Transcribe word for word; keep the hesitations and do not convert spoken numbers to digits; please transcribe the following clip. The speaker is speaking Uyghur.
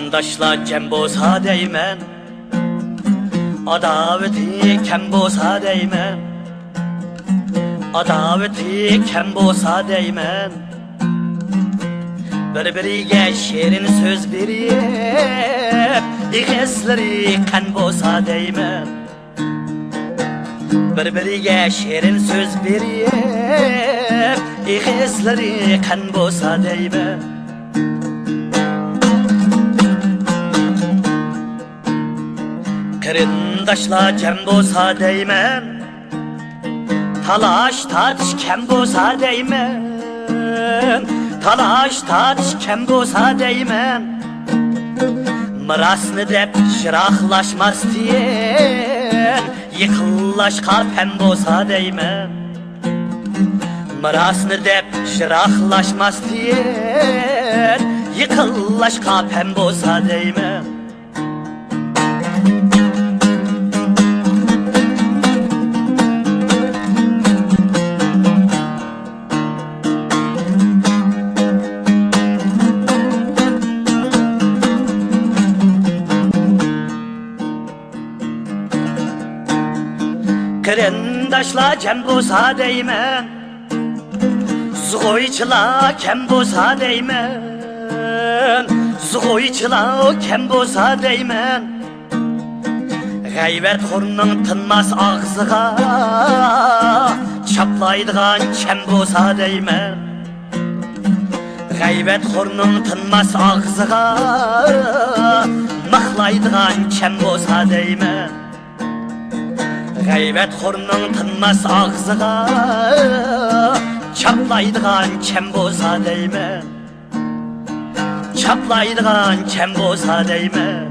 قېرىنداشلار جەم بولسا دەيمەن، ئاداۋىتى كەم بولسا دەيمەن، ئاداۋىتى كەم بولسا دەيمەن. بىر-بىرىگە شېرىن سۆز بېرىپ، ئېغىزلىرى قان بولسا دەيمەن. بىر-بىرىگە شېرىن سۆز بېرىپ، ئېغىزلىرى قان بولسا دەيمەن. قېرىنداشلار جەم بولسا دەيمەن، تالاش-تارتىش كەم بولسا دەيمەن، تالاش-تارتىش كەم بولسا دەيمەن. مىراسنى دەپ يىراقلاشماستىن، يېقىنلاشقا پەم بولسا دەيمەن. مىراسنى دەپ يىراقلاشماستىن، يېقىنلاشقا پەم بولسا دەيمەن. قېرىنداشلار جەم بولسا دەيمەن، زۇغۇيچىلار كەم بولسا دەيمەن، زۇغۇيچىلار كەم بولسا دەيمەن. غەيۋەتخورنىڭ تىنماس ئاغزىغا چاپلايدىغان چەم بولسا دەيمەن. غەيۋەتخورنىڭ تىنماس ئاغزىغا مىخلايدىغان چەم بولسا دەيمەن. غەيۋەتخورنىڭ تىنماس ئاغزىغا چاپلايدىغان چەم بولسا دەيمەن. چاپلايدىغان چەم بولسا دەيمەن.